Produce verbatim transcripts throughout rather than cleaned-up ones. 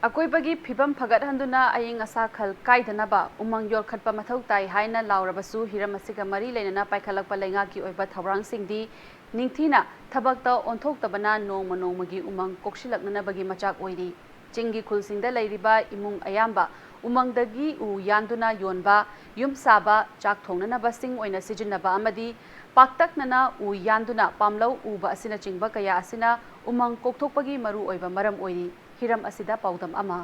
ꯑꯀꯣꯏꯕꯒꯤ ꯐꯤꯕꯝ ꯐꯒꯠꯍꯟꯗꯨꯅ ꯑꯏꯪ ꯑꯁꯥ ꯈꯜ ꯀꯥꯏꯗꯅꯕ ꯎꯃꯪ ꯌꯣꯛꯈꯠꯄ ꯃꯊꯧ ꯇꯥꯏ ꯍꯥꯏꯅ ꯂꯥꯎꯔꯕꯁꯨ, ꯍꯤꯔꯝ ꯑꯁꯤꯒ ꯃꯔꯤ ꯂꯩꯅꯅ ꯄꯥꯏꯈꯠꯂꯛꯄ ꯂꯩꯉꯥꯛꯀꯤ ꯑꯣꯏꯕ ꯊꯧꯔꯥꯡꯁꯤꯡꯗꯤ ꯅꯤꯡꯊꯤꯅ ꯊꯕꯛꯇ ꯑꯣꯟꯊꯣꯛꯇꯕꯅ ꯅꯣꯡꯃ ꯅꯣꯡꯃꯒꯤ ꯎꯃꯪ ꯀꯣꯛꯁꯤꯜꯂꯛꯅꯅꯕꯒꯤ ꯃꯆꯥꯛ ꯑꯣꯏꯔꯤ꯫ ꯆꯤꯡꯒꯤ ꯈꯨꯜꯁꯤꯡꯗ ꯂꯩꯔꯤꯕ ꯏꯃꯨꯡ ꯑꯌꯥꯝꯕ ꯎꯃꯪꯗꯒꯤ ꯎ ꯌꯥꯟꯗꯨꯅ ꯌꯣꯟꯕ, ꯌꯨꯝ ꯁꯥꯕ, ꯆꯥꯛ ꯊꯣꯡꯅꯅꯕ ꯁꯤꯡ ꯑꯣꯏꯅ ꯁꯤꯖꯤꯟꯅꯕ ꯑꯃꯗꯤ ꯄꯥꯛꯇꯛꯅꯅ ꯎ ꯌꯥꯟꯗꯨꯅ ꯄꯥꯝꯂꯧ ꯎꯕ ꯑꯁꯤꯅꯆꯤꯡꯕ ꯀꯌꯥ ꯑꯁꯤꯅ ꯎꯃꯪ ꯀꯣꯛꯊꯣꯛꯄꯒꯤ ꯃꯔꯨꯑꯣꯏꯕ ꯃꯔꯝ ꯑꯣꯏꯔꯤ꯫ ꯍꯤꯔꯝ ꯑꯁꯤꯗ ꯄꯥꯎꯗꯝ ꯑꯃ꯫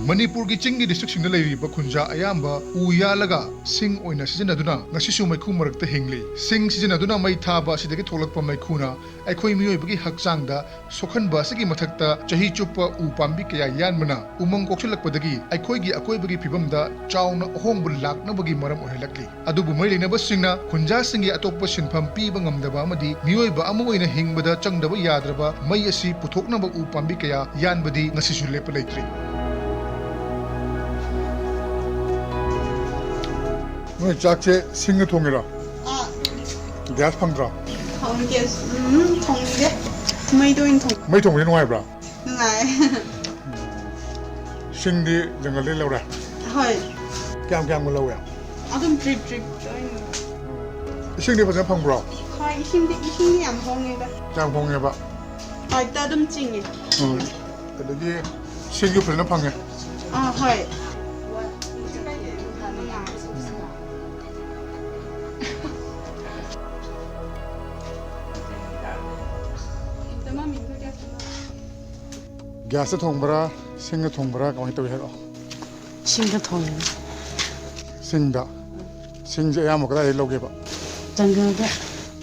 ꯃꯅꯤꯄꯨꯔꯒꯤ ꯆꯤꯡꯒꯤ ꯗꯤꯁꯇ꯭ꯔꯤꯛꯁꯤꯡꯗ ꯂꯩꯔꯤꯕ ꯈꯨꯟꯖꯥ ꯑꯌꯥꯝꯕ ꯎ ꯌꯥꯜꯂꯒ ꯁꯤꯡ ꯑꯣꯏꯅ ꯁꯤꯖꯤꯟꯅꯗꯨꯅ ꯉꯁꯤꯁꯨ ꯃꯩꯈꯨ ꯃꯔꯛꯇ ꯍꯤꯡꯂꯤ꯫ ꯁꯤꯡ ꯁꯤꯖꯤꯟꯅꯗꯨꯅ ꯃꯩ ꯊꯥꯕ ꯑꯁꯤꯗꯒꯤ ꯊꯣꯛꯂꯛꯄ ꯃꯩꯈꯨꯅ ꯑꯩꯈꯣꯏ ꯃꯤꯑꯣꯏꯕꯒꯤ ꯍꯛꯆꯥꯡꯗ ꯁꯣꯛꯍꯟꯕ ꯑꯁꯤꯒꯤ ꯃꯊꯛꯇ, ꯆꯍꯤ ꯆꯨꯞꯄ ꯎ ꯄꯥꯝꯕꯤ ꯀꯌꯥ ꯌꯥꯟꯕꯅ ꯎꯃꯪ ꯀꯣꯛꯁꯤꯜꯂꯛꯄꯗꯒꯤ ꯑꯩꯈꯣꯏꯒꯤ ꯑꯀꯣꯏꯕꯒꯤ ꯐꯤꯕꯝꯗ ꯆꯥꯎꯅ ꯑꯍꯣꯡꯕ ꯂꯥꯛꯅꯕꯒꯤ ꯃꯔꯝ ꯑꯣꯏꯍꯜꯂꯛꯂꯤ꯫ ꯑꯗꯨꯕꯨ ꯃꯔꯤ ꯂꯩꯅꯕꯁꯤꯡꯅ ꯈꯨꯟꯖꯥꯁꯤꯡꯒꯤ ꯑꯇꯣꯞꯄ ꯁꯤꯟꯐꯝ ꯄꯤꯕ ꯉꯝꯗꯕ ꯑꯃꯗꯤ ꯃꯤꯑꯣꯏꯕ ꯑꯃ ꯑꯣꯏꯅ ꯍꯤꯡꯕꯗ ꯆꯪꯗꯕ ꯌꯥꯗ꯭ꯔꯕ ꯃꯩ ꯑꯁꯤ ꯄꯨꯊꯣꯛꯅꯕ ꯎ ꯄꯥꯝꯕꯤ ꯀꯌꯥ ꯌꯥꯟꯕꯗꯤ ꯉꯁꯤꯁꯨ ꯂꯦꯞꯄ ꯂꯩꯇ꯭ꯔꯤ꯫ ꯅꯣꯏ ꯆꯥꯛꯁꯦ ꯁꯤꯡꯅ ꯊꯣꯡꯉꯤꯔꯣ? ꯑꯥ꯫ ꯒ꯭ꯌꯥꯁ ꯐꯪꯗ꯭ꯔꯣ? ꯊꯣꯡꯒꯦ꯫ ꯎꯝ, ꯊꯣꯡꯅꯤꯡꯗꯦ꯫ ꯃꯩꯗ ꯑꯣꯏꯅ ꯊꯣꯡ-, ꯃꯩ ꯊꯣꯡꯕꯁꯦ ꯅꯨꯡꯉꯥꯏꯕ꯭ꯔꯥ? ꯅꯨꯡꯉꯥꯏ꯫ ꯁꯤꯡꯗꯤ ꯖꯪꯒꯜꯗꯩ ꯂꯧꯔꯦ? ꯍꯣꯏ꯫ ꯀꯌꯥꯝ ꯀꯌꯥꯝꯒ ꯂꯧꯋꯦ? ꯑꯗꯨꯝ ꯗ꯭ꯔꯤꯞ ꯗ꯭ꯔꯤꯞ ꯑꯣꯏꯅ꯫ ꯏꯁꯤꯡꯗꯤ ꯐꯖꯅ ꯐꯪꯕ꯭ꯔꯣ? ꯍꯣꯏ, ꯏꯁꯤꯡꯗꯤ, ꯏꯁꯤꯡꯗꯤ ꯌꯥꯝ ꯍꯣꯡꯉꯦꯗ꯫ ꯌꯥꯝ ꯍꯣꯡꯉꯦꯕ? ꯄꯥꯏꯞꯇ ꯑꯗꯨꯝ ꯆꯤꯡꯉꯦ꯫ ꯎꯝ꯫ ꯑꯗꯒꯤ ꯁꯤꯡꯁꯨ ꯐꯖꯅ ꯐꯪꯉꯦ꯫ ꯑꯥ, ꯍꯣꯏ꯫ ꯒ꯭ꯌꯥꯁꯇ ꯊꯣꯡꯕ꯭ꯔꯥ, ꯁꯤꯡꯅ ꯊꯣꯡꯕ꯭ꯔꯥ, ꯀꯃꯥꯏꯅ ꯇꯧꯏ ꯍꯥꯏꯔꯛꯑꯣ? ꯁꯤꯡꯗ ꯊꯣꯡꯉꯦ꯫ ꯁꯤꯡꯗ? ꯁꯤꯡꯁꯦ ꯑꯌꯥꯝꯕ ꯀꯗꯥꯏꯗꯒꯤ ꯂꯧꯒꯦꯕ? ꯖꯪꯒꯜꯗ꯫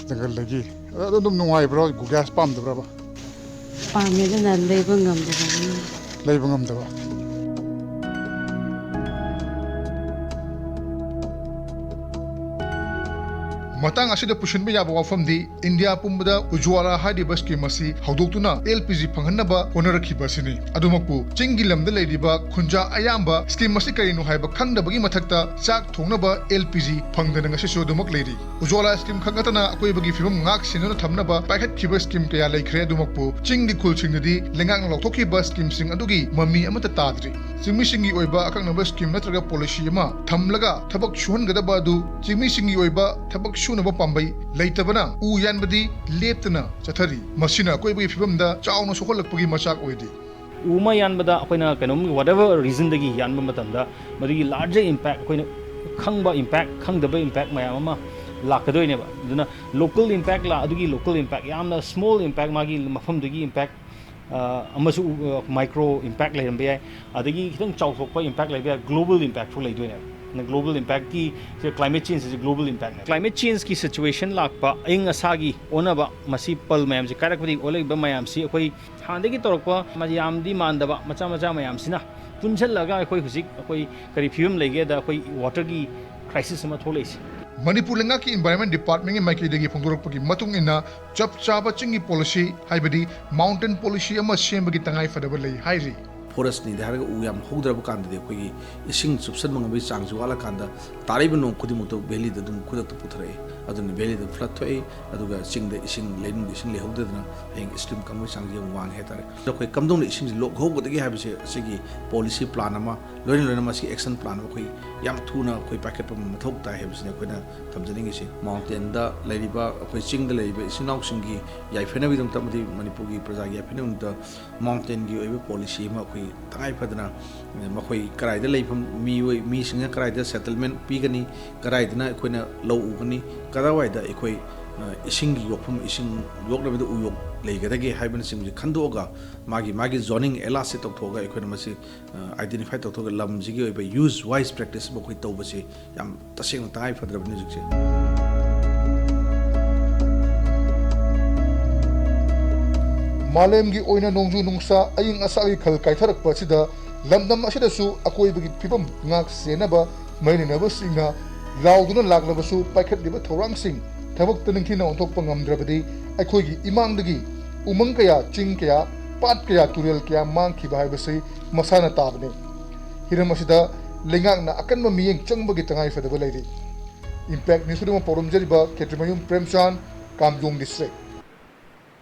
ꯖꯪꯒꯜꯗꯒꯤ꯫ ꯑꯗꯣ ꯑꯗꯨꯝ ꯅꯨꯡꯉꯥꯏꯕ꯭ꯔꯣ? ꯒ꯭ꯌꯥꯁ ꯄꯥꯝꯗꯕ꯭ꯔꯕ? ꯄꯥꯝꯃꯦ, ꯑꯗꯨꯅ ꯂꯩꯕ ꯉꯝꯗꯕꯅꯤ꯫ ꯂꯩꯕ ꯉꯝꯗꯕ꯫ ꯃꯇꯥꯡ ꯑꯁꯤꯗ ꯄꯨꯁꯤꯟꯕ ꯌꯥꯕ ꯋꯥꯐꯝꯗꯤ, ꯏꯟꯗꯤꯌꯥ ꯄꯨꯝꯕꯗ ꯎꯖ꯭ꯋꯥꯂꯥ ꯍꯥꯏꯔꯤꯕ ꯁ꯭ꯀꯤꯝ ꯑꯁꯤ ꯍꯧꯗꯣꯛꯇꯨꯅ ꯑꯦꯜ ꯄꯤ ꯖꯤ ꯐꯪꯍꯟꯅꯕ ꯍꯣꯠꯅꯔꯛꯈꯤꯕ ꯑꯁꯤꯅꯤ꯫ ꯑꯗꯨꯃꯛꯄꯨ, ꯆꯤꯡꯒꯤ ꯂꯝꯗ ꯂꯩꯔꯤꯕ ꯈꯨꯟꯖꯥ ꯑꯌꯥꯝꯕ ꯁ꯭ꯀꯤꯝ ꯑꯁꯤ ꯀꯔꯤꯅꯣ ꯍꯥꯏꯕ ꯈꯪꯗꯕꯒꯤ ꯃꯊꯛꯇ, ꯆꯥꯛ ꯊꯣꯡꯅꯕ ꯑꯦꯜ ꯄꯤ ꯖꯤ ꯐꯪꯗꯅ ꯉꯁꯤꯁꯨ ꯑꯗꯨꯃꯛ ꯂꯩꯔꯤ꯫ ꯎꯖ꯭ꯋꯥꯂꯥ ꯁ꯭ꯀꯤꯝ ꯈꯛ ꯅꯠꯇꯅ ꯑꯀꯣꯏꯕꯒꯤ ꯐꯤꯕꯝ ꯉꯥꯛ ꯁꯦꯟꯗꯨꯅ ꯊꯝꯅꯕ ꯄꯥꯏꯈꯠꯈꯤꯕ ꯁ꯭ꯀꯤꯝ ꯀꯌꯥ ꯂꯩꯈ꯭ꯔꯦ꯫ ꯑꯗꯨꯃꯛꯄꯨ, ꯆꯤꯡꯒꯤ ꯈꯨꯜꯁꯤꯡꯗꯗꯤ ꯂꯩꯉꯥꯛꯅ ꯂꯥꯎꯊꯣꯛꯈꯤꯕ ꯁ꯭ꯀꯤꯝꯁꯤꯡ ꯑꯗꯨꯒꯤ ꯃꯃꯤ ꯑꯃꯠꯇ ꯇꯥꯗ꯭ꯔꯤ꯫ ꯆꯤꯡꯃꯤꯁꯤꯡꯒꯤ ꯑꯣꯏꯕ ꯑꯀꯛꯅꯕ ꯁ꯭ꯀꯤꯝ ꯅꯠꯇ꯭ꯔꯒ ꯄꯣꯂꯤꯁꯤ ꯑꯃ ꯊꯝꯂꯒ ꯊꯕꯛ ꯁꯨꯍꯟꯒꯗꯕ ꯑꯗꯨ ꯆꯤꯡꯃꯤꯁꯤꯡꯒꯤ ꯑꯣꯏꯕ ꯊꯕꯛ ꯁꯨꯅꯕ ꯄꯥꯝꯕꯩ ꯂꯩꯇꯕꯅ ꯎ ꯌꯥꯟꯕꯗꯤ ꯂꯦꯞꯇꯅ ꯆꯠꯊꯔꯤ꯫ ꯃꯁꯤꯅ ꯑꯀꯣꯏꯕꯒꯤ ꯐꯤꯕꯝꯗ ꯆꯥꯎꯅ ꯁꯣꯛꯍꯜꯂꯛꯄꯒꯤ ꯃꯆꯥꯛ ꯑꯣꯏꯔꯤ꯫ ꯎ ꯑꯃ ꯌꯥꯟꯕꯗ ꯑꯩꯈꯣꯏꯅ ꯀꯩꯅꯣꯝ, whatever reasonꯗꯒꯤ ꯌꯥꯟꯕ ꯃꯇꯝꯗ, ꯃꯗꯨꯒꯤ larger impact, ꯑꯩꯈꯣꯏꯅ ꯈꯪꯕ impact, ꯈꯪꯗꯕ impact ꯃꯌꯥꯝ ꯑꯃ ꯂꯥꯛꯀꯗꯣꯏꯅꯦꯕ꯫ ꯑꯗꯨꯅ local impact ꯂꯥ-, ꯑꯗꯨꯒꯤ local impact, ꯌꯥꯝꯅ small impact, ꯃꯥꯒꯤ ꯃꯐꯝꯗꯨꯒꯤ impact, ꯑ, ꯑꯃꯁꯨ, ꯑ, micro impact ꯂꯩꯔꯝꯕ ꯌꯥꯏ꯫ ꯑꯗꯒꯤ ꯈꯤꯇꯪ ꯆꯥꯎꯊꯣꯛꯄ impact ꯂꯩꯕ ꯌꯥꯏ, global impact ꯐꯥꯎ ꯂꯩꯗꯣꯏꯅꯦꯕ꯫ ꯑꯗꯨꯅ global impactꯀꯤ, ꯁꯤ climate change ꯑꯁꯤ global impactꯅꯦ꯫ Climate changeꯀꯤ situation ꯂꯥꯛꯄ, ꯑꯏꯪ ꯑꯁꯥꯒꯤ ꯑꯣꯟꯅꯕ, ꯃꯁꯤ ꯄꯜ ꯃꯌꯥꯝꯁꯤ ꯀꯥꯏꯔꯛꯄꯗꯒꯤ ꯑꯣꯜꯂꯛꯏꯕ ꯃꯌꯥꯝꯁꯤ ꯑꯩꯈꯣꯏ ꯍꯥꯟꯅꯗꯒꯤ ꯇꯧꯔꯛꯄ ꯃ-, ꯌꯥꯝꯗꯤ ꯃꯥꯟꯗꯕ ꯃꯆꯥ ꯃꯆꯥ ꯃꯌꯥꯝꯁꯤꯅ ꯄꯨꯟꯁꯤꯜꯂꯒ ꯑꯩꯈꯣꯏ ꯍꯧꯖꯤꯛ ꯑꯩꯈꯣꯏ ꯀꯔꯤ ꯐꯤꯕꯝ ꯂꯩꯒꯦꯗ ꯑꯩꯈꯣꯏ waterꯒꯤ crisis ꯑꯃ ꯊꯣꯛꯂꯛꯏꯁꯦ꯫ ꯃꯅꯤꯄꯨꯔ ꯂꯩꯉꯥꯛꯀꯤ environment departmentꯀꯤ ꯃꯥꯏꯀꯩꯗꯒꯤ ꯐꯣꯡꯗꯣꯔꯛꯄꯒꯤ ꯃꯇꯨꯡ ꯏꯟꯅ, ꯆꯞ ꯆꯥꯕ ꯆꯤꯡꯒꯤ ꯄꯣꯂꯤꯁꯤ, ꯍꯥꯏꯕꯗꯤ mountain policy ꯑꯃ ꯁꯦꯝꯕꯒꯤ ꯇꯉꯥꯏ ꯐꯗꯕ ꯂꯩ ꯍꯥꯏꯔꯤ꯫ Forestꯅꯤꯗꯤ ꯍꯥꯏꯔꯒ ꯎ ꯌꯥꯝ ꯍꯧꯗ꯭ꯔꯕ ꯀꯥꯟꯗꯗꯤ ꯑꯩꯈꯣꯏꯒꯤ ꯏꯁꯤꯡ ꯆꯨꯞꯁꯟꯕ ꯉꯝꯕꯒꯤ ꯆꯥꯡꯁꯤ ꯋꯥꯠꯂꯀꯥꯟꯗ, ꯇꯥꯔꯛꯏꯕ ꯅꯣꯡ ꯈꯨꯗꯤꯡꯃꯛꯇꯣ valleyꯗ ꯑꯗꯨꯝ ꯈꯨꯗꯛꯇ ꯄꯨꯊꯔꯛꯏ꯫ ꯑꯗꯨꯅ valleyꯗ flood ꯊꯣꯛꯏ, ꯑꯗꯨꯒ ꯆꯤꯡꯗ ꯏꯁꯤꯡ, ꯂꯩꯅꯨꯡꯗ ꯏꯁꯤꯡ ꯂꯩꯍꯧꯗꯗꯅ ꯍꯌꯦꯡ stream ꯀꯪꯕꯒꯤ ꯆꯥꯡꯁꯤ ꯌꯥꯝ ꯋꯥꯡꯉꯦ ꯍꯥꯏꯇꯥꯔꯦ꯫ ꯑꯗꯣ ꯑꯩꯈꯣꯏ ꯀꯝꯗꯧꯅ ꯏꯁꯤꯡꯁꯤ ꯂꯣꯛꯍꯧꯒꯗꯒꯦ ꯍꯥꯏꯕꯁꯦ, ꯑꯁꯤꯒꯤ policy plan ꯑꯃ, ꯂꯣꯏꯅ ꯂꯣꯏꯅ ꯃꯁꯤ action plan ꯑꯃ ꯑꯩꯈꯣꯏ ꯌꯥꯝ ꯊꯨꯅ ꯑꯩꯈꯣꯏ ꯄꯥꯏꯈꯠꯄ ꯑꯃ ꯃꯊꯧ ꯇꯥꯏ ꯍꯥꯏꯕꯁꯤꯅꯤ ꯑꯩꯈꯣꯏꯅ ꯊꯝꯖꯅꯤꯡꯉꯤꯁꯤ꯫ Mountainꯗ ꯂꯩꯔꯤꯕ, ꯑꯩꯈꯣꯏ ꯆꯤꯡꯗ ꯂꯩꯔꯤꯕ ꯏꯆꯤꯟ ꯏꯅꯥꯎꯁꯤꯡꯒꯤ ꯌꯥꯏꯐꯅꯕꯒꯤꯗꯃꯛꯇ ꯑꯃꯗꯤ ꯃꯅꯤꯄꯨꯔꯒꯤ ꯄ꯭ꯔꯖꯥꯒꯤ ꯌꯥꯏꯐꯅꯕꯒꯤꯗꯃꯛꯇ mountainꯒꯤ ꯑꯣꯏꯕ policy ꯑꯃ ꯑꯩꯈꯣꯏ ꯇꯉꯥꯏ ꯐꯗꯅ, ꯑ, ꯃꯈꯣꯏ ꯀꯗꯥꯏꯗ ꯂꯩꯐꯝ, ꯃꯤꯑꯣꯏ, ꯃꯤꯁꯤꯡꯅ ꯀꯗꯥꯏꯗ settlement ꯄꯤꯒꯅꯤ, ꯀꯗꯥꯏꯗꯅ ꯑꯩꯈꯣꯏꯅ ꯂꯧ ꯎꯒꯅꯤ, ꯀꯗꯥꯏꯋꯥꯏꯗ ꯑꯩꯈꯣꯏ, ꯑ, ꯏꯁꯤꯡꯒꯤ ꯌꯣꯛꯐꯝ, ꯏꯁꯤꯡ ꯌꯣꯛꯅꯕꯗ ꯎꯌꯣꯛ ꯂꯩꯒꯗꯒꯦ ꯍꯥꯏꯕꯅꯆꯤꯡꯕꯁꯤ ꯈꯟꯗꯣꯛꯑꯒ, ꯃꯥꯒꯤ, ꯃꯥꯒꯤ zoning areaꯁꯦ ꯇꯧꯊꯣꯛꯑꯒ ꯑꯩꯈꯣꯏꯅ ꯃꯁꯤ, ꯑ, identify ꯇꯧꯊꯣꯛꯑꯒ ꯂꯝꯁꯤꯒꯤ ꯑꯣꯏꯕ use wise practice ꯑꯃ ꯑꯩꯈꯣꯏ ꯇꯧꯕꯁꯤ ꯌꯥꯝ ꯇꯁꯦꯡꯅ ꯇꯉꯥꯏ ꯐꯗ꯭ꯔꯕꯅꯤ ꯍꯧꯖꯤꯛꯁꯦ꯫ ꯃꯥꯂꯦꯝꯒꯤ ꯑꯣꯏꯅ ꯅꯣꯡꯖꯨ ꯅꯨꯡꯁꯥ ꯑꯏꯪ ꯑꯁꯥꯒꯤ ꯈꯜ ꯀꯥꯏꯊꯔꯛꯄ ꯑꯁꯤꯗ ꯂꯝꯗꯝ ꯑꯁꯤꯗꯁꯨ ꯑꯀꯣꯏꯕꯒꯤ ꯐꯤꯕꯝ ꯉꯥꯛ ꯁꯦꯟꯅꯕ ꯃꯔꯤ ꯂꯩꯅꯕꯁꯤꯡꯅ ꯂꯥꯎꯗꯨꯅ ꯂꯥꯛꯂꯕꯁꯨ ꯄꯥꯏꯈꯠꯂꯤꯕ ꯊꯧꯔꯥꯡꯁꯤꯡ ꯊꯕꯛꯇ ꯅꯤꯡꯊꯤꯅ ꯑꯣꯟꯊꯣꯛꯄ ꯉꯝꯗ꯭ꯔꯕꯗꯤ ꯑꯩꯈꯣꯏꯒꯤ ꯏꯃꯥꯡꯗꯒꯤ ꯎꯃꯪ ꯀꯌꯥ, ꯆꯤꯡ ꯀꯌꯥ, ꯄꯥꯠ ꯀꯌꯥ, ꯇꯨꯔꯦꯜ ꯀꯌꯥ ꯃꯥꯡꯈꯤꯕ ꯍꯥꯏꯕꯁꯤ ꯃꯁꯥꯅ ꯇꯥꯕꯅꯤ꯫ ꯍꯤꯔꯝ ꯑꯁꯤꯗ ꯂꯩꯉꯥꯛꯅ ꯑꯀꯟꯕ ꯃꯤꯠꯌꯦꯡ ꯆꯪꯕꯒꯤ ꯇꯉꯥꯏꯐꯗꯕ ꯂꯩꯔꯤ꯫ Impact News ꯈꯨꯗꯤꯡꯃꯛ ꯄꯥꯎꯗꯝꯖꯔꯤꯕ ꯈꯦꯇ꯭ꯔꯤꯃꯌꯨꯝ ꯄ꯭ꯔꯦꯝꯆꯥꯟ, ꯀꯥꯝꯖꯣꯡ district꯫